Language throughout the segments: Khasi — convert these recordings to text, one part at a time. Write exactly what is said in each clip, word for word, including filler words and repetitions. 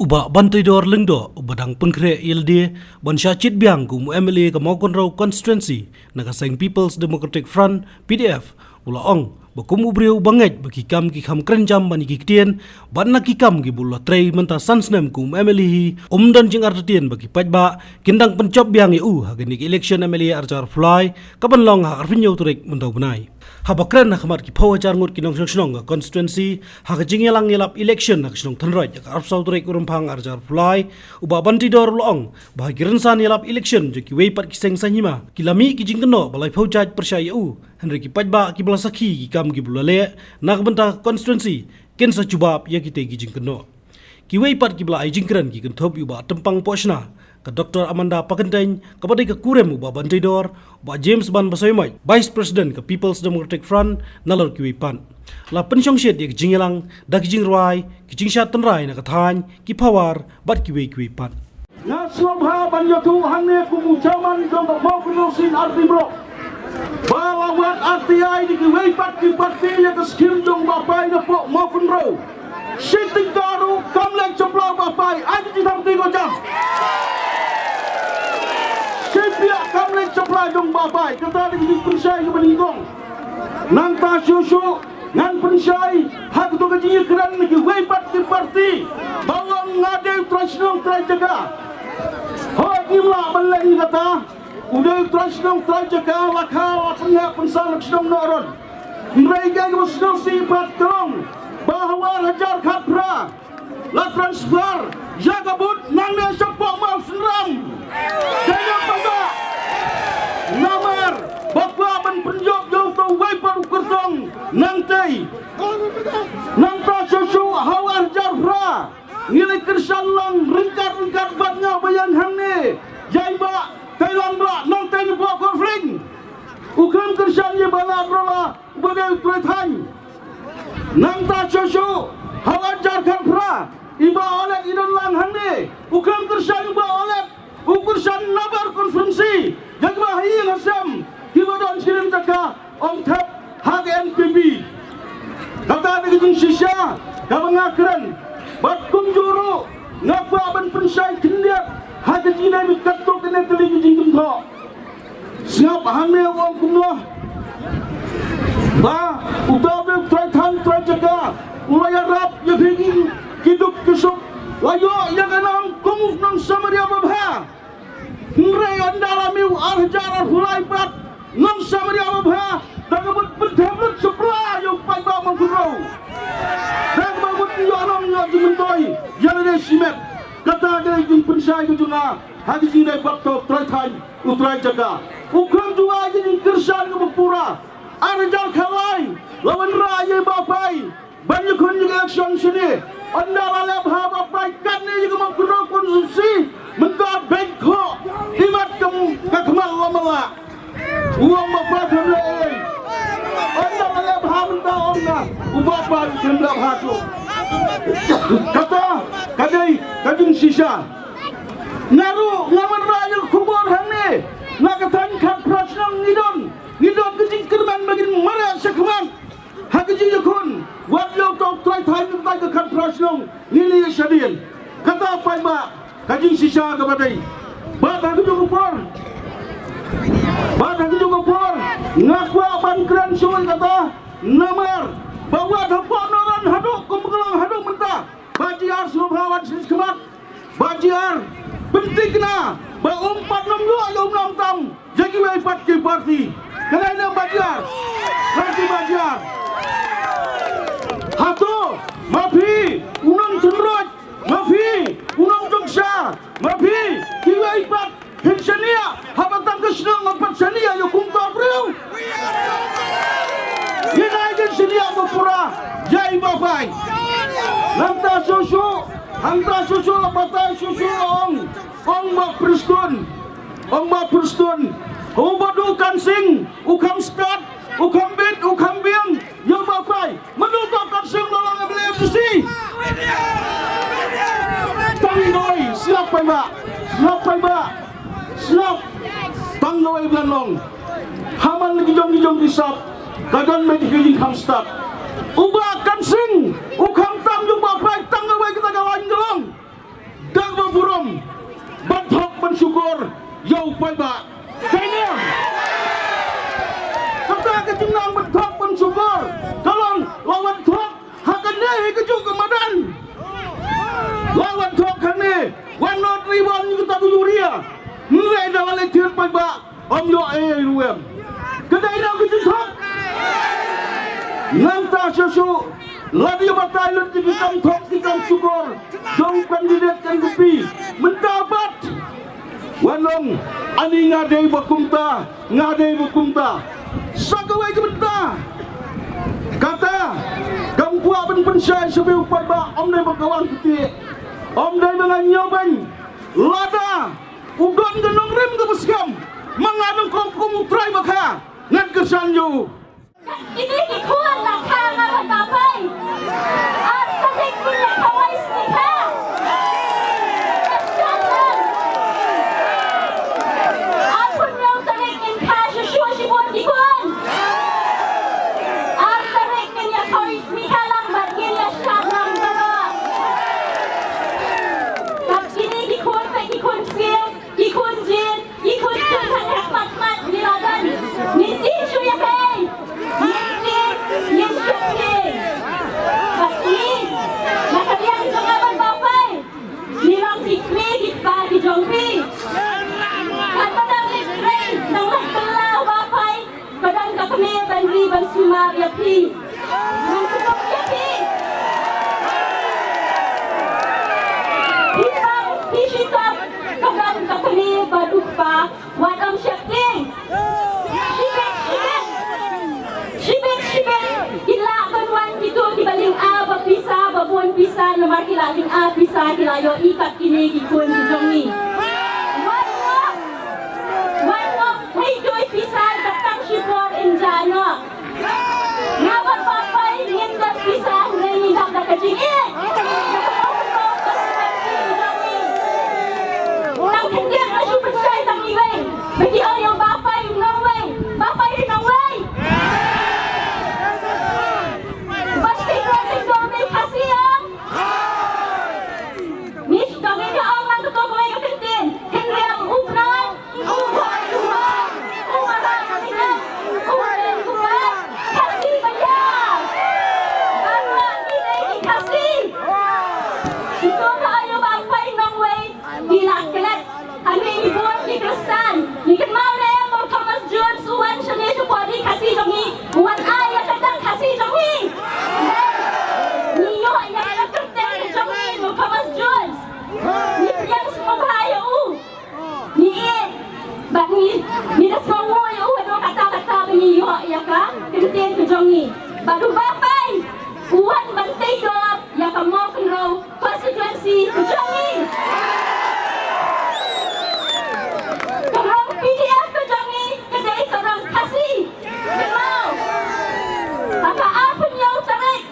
Bah Banteidor Lyngdoh, uba dang pynkhreh ïalade ban shah jied biang kum u M L A ka Mawkynrew constituency na ka seng People's Democratic Front, P D F, u la ong ba kum u briew uba ngeit ba ki kam ki kham kren jam ban ïa ki ktien, bad na ki kam kiba u la trei mynta san snem kum u M L A hi, um don jingartatien ba ki paidbah kin dang pynjop biang ïa u ha kane ka election M L A ar hajar arphew lai, kaban long ha ka arphew hynñiew tarik mynta u bnai. Haba kren ha khmat ki phew hajar ngut ki nongshong shnong ka constituency ha ka jingïalang ïalap election ha ka shnong Thynroit ha ka arphew saw tarik u Rymphang ar hajar arphew lai, u Bah Banteidor u la ong ba ha ki rynsan ïalap election jong kiwei pat ki seng saiñ hima, ki la mih ki jingkynnoh ba laiphew jait pyrshah ïa u, hynrei ki paidbah kiba la sakhi ki kam kiba u la leh na ka bynta ka constituency, kin sa jubab ïa kitei ki jingkynnoh. Kiwei pat kiba la ai jingkren ki kynthup ïa u Bah Tympang Pohshna, ka Doctor Amanda Pakyntein, kaba dei ka kurim u Bah Banteidor, u Bah James Ban Basaiawmoit, Vice President ka People's Democratic Front, nalor kiwei pat. La pynshongshit ïa ka jingïalang da ki jingrwai, ki jingshad tynrai na ka thaiñ, ki power, bad kiwei kiwei pat. Nga sngewbha ban ïathuh hangne kum u chairman jong ka Mawkynrew Sing R T Block ba la wad R T I da kiwei pat ki parti ïa ka skim jong Bah Pai napoh Mawkynrew. Shi tyngka ruh kam leit shaphrang Bah Pai, ai ka jingthanti ko jam. Shi piak kam leit shaphrang jong Bah Pai, kata dei ka jingpynshai kaba nyngkong. Nangta shuh shuh ngan pynshai ha kato ka jingïakren na kiwei pat ki parti ba ong nga dei u trai shnong trai jaka. Hooid, ngim lah ban leh ïa kata. U dei u trai shnong trai jaka, la kha la pynheh pynsan ha ka shnong Nohron. Hynrei kaei kaba sngewsih pat ka long ba ha u ar hajar khatphra la transfer ïa ka booth nangne shapoh Mawsynram. Dei na paidbah. Namar ba kwah ban pynjop ïa uto uwei pat u kyrtong nangtei. Nangta shuh shuh ha u ar hajar phra ngi la kyrshan lang ryngkat ryngkat bad nga ba ïeng hangne ïa i Bah Teilang Blah nangtei napoh Khursling. U khlem kyrshan ïa i Bah Ladrola uba dei u trai thaiñ. Nangta shuh shuh ha u ar hajar khatphra i Bah Olet i don lang hangne. U khlem kyrshan i Bah Olet, u kyrshan nabar constituency ïa kiba ha ïing ha sem kiba don shi lynti jaka, ong thep ha ka N P P. Kata dei ka jingshisha kaba nga kren. Bad kumjuh ruh nga kwah ban pynshai khyndiat ha ka jingdei bad katto katne tylli ka jingkynthoh. Sngap hangne u ong kumno ba uta u dei u trai thaiñ trai jaka, u la ïarap ïa phi ki duk ki suk, la ïoh ïa ka nam kum u nongsamaria babha. Hynrei ynda la mih u ar hajar arphew lai pat, nongsamaria babha da kaba pynthem lut shaphrang ïa u paidbah Mawkynrew. Da kaba mut ïoh nong ïoh jingmyntoi ïa lade shimet. Kata ka dei ka jingpynshai ka jong nga ha ka jingdei bad uto u trai thaiñ, u trai jaka. U khlem duwai ka jingkyrshan kaba pura. Ar hajar khatlai la wanrah ïa i Bah Pai ban ïakhun ïa ka election shane. Ynda la leh bha Bah Pai katne ïa ka Mawkynrew constituency, mynta beit khoh imat ka khmat la mala. U ong Bah Pai khlem leh ei. Ynda la leh bha mynta ong nga u Bah Pai khlem leh bha shuh. Kata ka dei ka jingshisha. Nga ruh nga wanrah ïa ka khubor hangne. Na ka thaiñ khatphra shnong ngi don, ngi don ka jingkyrmen ba ngin mareh shakhmat ha ka jingïakhun. Wat ïa uto u trai thaiñ mynta ka khatphra shnong ngi leh shadien. Kata paidbah ka jingshisha kaba dei. Bad ha kajuh ka por, bad ha kajuh ka por nga kwah ban kren shuh ïa kata. Namar ba wat hapoh Nohron haduh kum ka long haduh mynta, Bah J R sngewbha wan sha khmat. Bah J R pynthikna ba um pat nym ïoh ïa u nongtam ïa kiwei pat ki parti. Kane na Bah J R. Parti Bah J R. Hato ma phi u nong Thynroit, ma phi u nong Jongshah, ma phi kiwei pat phin shaniah haba tang ka shnong ngam pat shaniah ïa kumta u briew? Ngin ai jingshaniah ba pura ïa i Bah Pai. Nangta shuh shuh, hangta shuh shuh la batai shuh shuh la ong, ong Bah Prestone, ong Bah Prestone, u Bah Duh Kansing u kham stad, u kham bit, u kham biang ïa u Bah Pai. Mano uto u Kansing u la long M L A M D C? Tang kawei, sngap paidbah, sngap paidbah, sngap. Tang kawei ban long. Ha man la ki jong ki jong ki sap ka don beit ki jingkham stad. U Bah Kansing u kham tam ïa u Bah Pai, tang kawei kata ka lain ka long. Ïa u paidbah. Kane. Kata ka jingnang ban thok ban shukor. Ka long la wan thok ha kane hi kajuh ka madan. La wan thok hangne. Wan noh ri wan ïa kata ka urea. Hynrei da la leit thied paidbah. Ym ïoh ei ei ruh em. Ka dei na ka jingthok. Nangta shuh shuh. La dei batai lut ki kam thok ki kam shukor. Jong candidate kan kupi. Mynta pat. Wan long, ani nga dei ba kumta, nga dei ba kumta. Sa kawei ka bynta. Kata, kam kwah ban pynshai sha phi u paidbah, ym dei ba ka wan kti. Ym dei ba nga ñiewbeiñ. Lada u don ka nongrim kaba skhem, ma nga nyngkong kum u trai ba kha, ngan kyrshan ïa u. Kine ki khun la kha nga bad Bah Pai. Ar tarik ngin ïa khawai sngikha. Arphew hynñiew tarik ngin kha shuh shuh shibun ki khun. Ar tarik ngin ïa khawai sngikha lang bad ngin ïa shad lang baroh. Bad kine ki khun, ki khun sngewbha. Ki khun jin, ki khun khun ha khmat khmat ngi la don. Ngin tih shuh ïa phi. Ngin tih, ngin shuh phi. Bad ngi, na ka liang jong nga bad Bah Pai. Ngi long ki kmie ki kpa ki jong phi. Katba dang leit trei, dang leit kylla u Bah Pai. Ka don ka kmie ban ri ban sumar ïa phi. Ngan kynnoh ïa phi. Phi bang, phi shitom, ka don ka kmie bad u kpa, wat ym sheptieng. Shibit, shibit. Shibit, shibit. Ki lah ban wan kito kiba lynga ba pisa, ba bun pisa, namar ki la lynga pisa, ki la ïohi kat kine ki khun ki jong ngi. Wan ngop. Wan ngop. Hei, doi pisa, ka tang shipor in ja noh. Nga bad Bah Pai ngin don pisa, ngin don da ka jingïeit. Tang khyndiat nga shu pynshai tang iwei. Ba ki ong ïa u Bah Pai u nongwei. Bah Pai u nongwei. Bah Pai u nongwei. Khasi ong. Ngi sdang ïa ong nang kato kawei ka kyntien. Hynrei u Prah. Hangne ngi bun ki Khristan. Ngi kynmaw ne em ba u Thomas Jones u wan shane shapoh ri Khasi jong ngi. U wan ai ïa ka dang Khasi jong ngi. Ngi ïoh ïa ka kyrteng jong ngi u Thomas Jones. Ngi pdiang sngewbha ïa u. Ngi ïeit bad ngi, ngi da sngewnguh ïa u haduh katta katta ba ngi ïoh ïa ka kyntien ka jong ngi. Bad u Bah Pai u wan ban tei dor ïa ka Mawkynrew constituency ka jong ngi. Ka rong P D F ka jong ngi ka dei ka rong Khasi. Kynmaw, ha ka arphew hynñiew tarik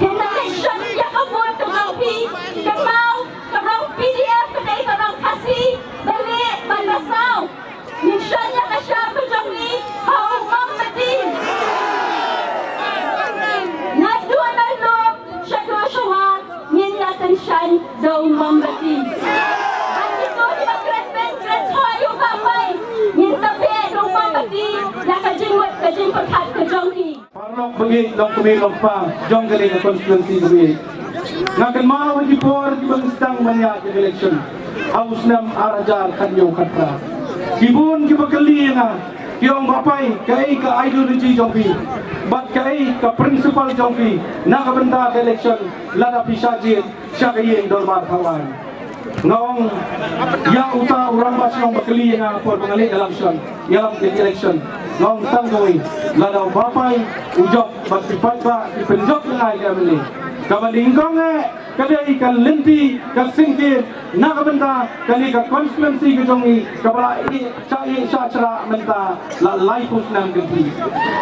Hynda leit shon ïa ka vote ka rong phi, kynmaw, ka rong P D F ka dei ka rong Khasi, ba lieh bad ba saw. Ngin shon ïa ka shap ka jong ngi ha u mombati. Naduh na lum shaduh sha war ngin ïa pynshaiñ da u mombati. Bad kito kiba kren beiñ kren thoh ïa u Bah Pai, ngin da beh da u mombati ïa ka jingmut ka jingpyrkhat ka jong ki. Paralok ba ïeit, long kmie long kpa jong kane ka constituency ba ïeit. Nga kynmaw ha ki por kiba ngi sdang ban ïaid election ha u snem ar hajar khathynñiew khatphra. Ki bun kiba kylli ïa nga, ki ong, Bah Pai, kaei ka ideology jong phi bad kaei ka principle jong phi na ka bynta ka election lada phi shah jied sha ka ïing dorbar thaw aiñ. Nga ong ïa uta u rangbah shnong ba kylli ïa nga ha por ba nga leit ïalam shon, ïalam election. Nga ong tang kawei, lada u Bah Pai u jop bad ki paidbah ki pynjop ïa nga ïa ka M L A, kaba nyngkong eh ka dei ka lynti ka syngkien na ka bynta kane ka constituency ka jong ngi kaba la ïeh, shah ïeh shah shrah mynta la laiphew snem kynti.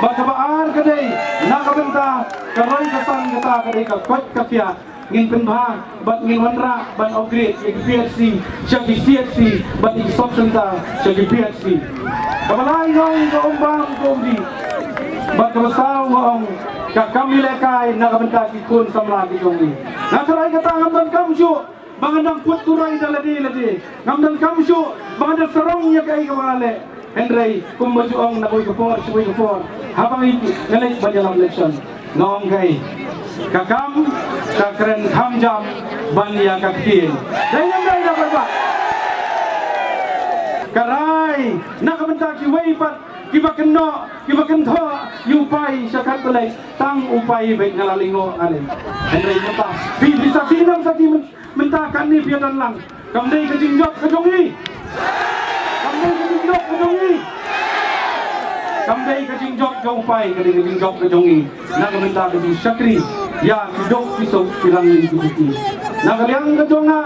Bad kaba ar ka dei na ka bynta ka roi ka san, kata ka dei ka koit ka khiah. Ngin pynbha bad ngin wanrah ban upgrade ïa ki P H C sha ki C H C bad ïa ki sub centre sha ki P H C. Kaba lai nga ong ka um bam ka um dih. Bad kaba saw nga ong ka kam ïalehkai na ka bynta ki khun samla ki jong ngi. Nga tharai kata ngam donkam shuh Ba nga dang put turoi da lade lade. Ngam donkam shuh ba nga da sarong ïa kaei kaba nga leh. Hynrei kumba ju ong na kawei ka por sha kawei ka por, haba ngi leit ban ïalam election, nga ong kaei? Ka kam ka kren kham jam ban ïa ka ktien. Dei ne ym dei, da kaba ka rai na ka bynta kiwei pat kiba kynnoh, kiba kynthoh ïa u Pai sha katba leit, tang u Pai beit nga la lyngngoh ane. Hynrei mynta phi, phi sakhi ne ym sakhi, myn- mynta kane phi ïa don lang. Kam dei ka jingjop ka jong ngi. Kam dei ka jingjop ka jong ngi. Kam dei ka jingjop jong u Pai, ka dei ka jingjop ka jong ngi. Na ka bynta ka jingshakri ïa ki duk ki suk, ki rangli ki buti. Na ka liang ka jong nga,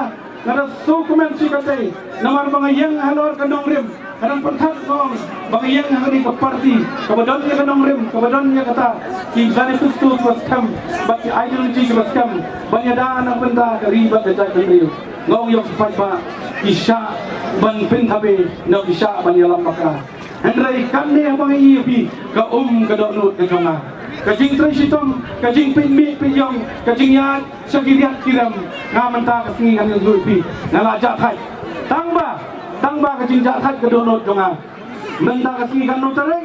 nga da sngewkmen shi katdei namar ba nga ïeng halor ka nongrim. Ka dang pyrkhat, nga ong ba nga ïeng ha kane ka party kaba don ïa ka nongrim, kaba don ïa kata ki manifesto kiba skhem bad ki ideology kiba skhem ban ïada na ka bynta ka ri bad ka jaitbynriew. Nga ong ïa u paidbah, ki shah ban pynthabe, ne ki shah ban ïalam bakla. Hynrei kane haba nga ïohi ïa phi, ka um ka dohnud ka jong nga, ka jingtrei shitom, ka jingpeit mih peit ïong, ka jingïaid sha ki riat ki rem, nga mynta ka sngi ngan ïathuh ïa phi, nga la jah thait. Tang ba, tang ba ka jingjah thait ka dohnud jong nga. Mynta ka sngi katno tarik?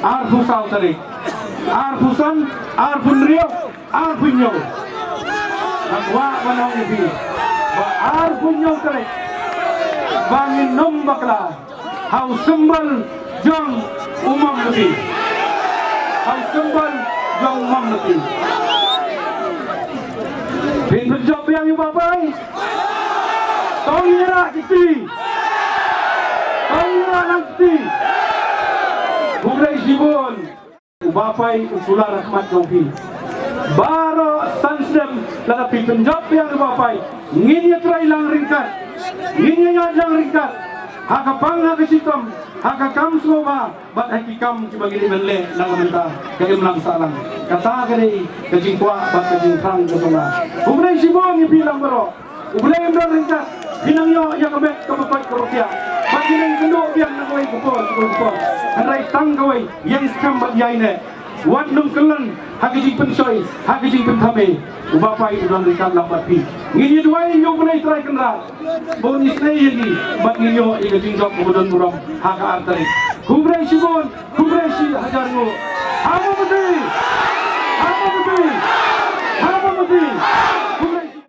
Arphew saw tarik, arphew san, arphew hynriew, arphew hynñiew. Nga kwah ban ong ïa phi ba arphew hynñiew tarik ba ngin ym bakla ha u symbol jong u Mombati. Ha u symbol jong u Mombati. Phin pynjop biang ïa u Bah Pai? To ngin ïarah kti. To ngin ïarah lang kti. Khublei shibun. U Bah Pai u kular ha khmat jong phi. Baroh san snem lada phi pynjop biang ïa u Bah Pai, ngin ïatrei lang ryngkat, ngin ïaïaid lang ryngkat ha ka pang, ha ka shitom, ha ka kam sngewbha bad ha ki kam kiba ngi dei ban leh na ka bynta ka imlang sahlang. Kata ka dei ka jingkwah bad ka jingthrang ka jong nga. Khublei shibun ïa phi lang baroh. U Blei un don ryngkat. Phin nang ïoh ïa ka met kaba koit kaba khiah bad phin nang ïakynduh biang na kawei ka por, kawei ka por. Hynrei tang kawei, ïeng skhem bad ïaineh. Wat nym kyllon ha ka jingpynshoi, ha ka jingpynthame. U Bah Pai u don ryngkat lang bad phi. Ngin ïaduwai ïa U Blei Trai Kynrad ba un isynei ïa ngi bad ngin ïoh ïa ka jingjop kaba don burom ha ka ar tarik. Khublei shibun, khublei shi hajar nguh. Ha Mombati! Ha Mombati! Ha Mombati! Khublei shibun.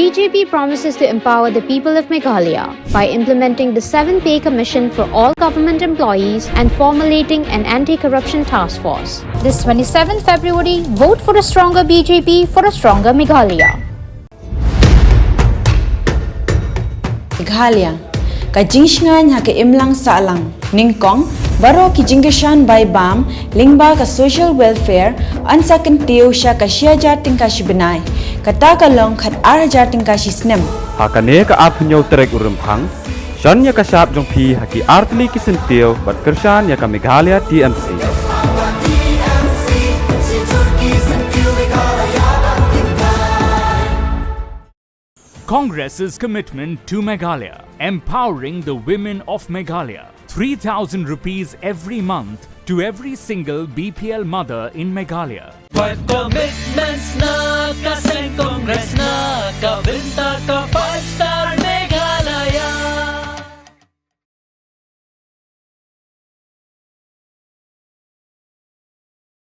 B J P promises to empower the people of Meghalaya by implementing the seven Pay Commission for all government employees and formulating an anti-corruption task force. This twenty-seventh February, vote for a stronger B J P for a stronger Meghalaya. Meghalaya, ka jingshngaiñ ha ka imlang sahlang. Nyngkong, baroh ki jingkyrshan bai bam lyngba ka social welfare yn sa kyntiew sha ka shi hajar tyngka shi bnai, kata ka long khat ar hajar tyngka shi snem. Ha kane ka arphew tarik u Rymphang, shon ïa ka shap jong phi ha ki artylli ki syntiew bad kyrshan ïa ka Meghalaya T M C. Congress's commitment to Meghalaya, empowering the women of Meghalaya. Three thousand rupees every month to every single B P L mother in Meghalaya. Five commitments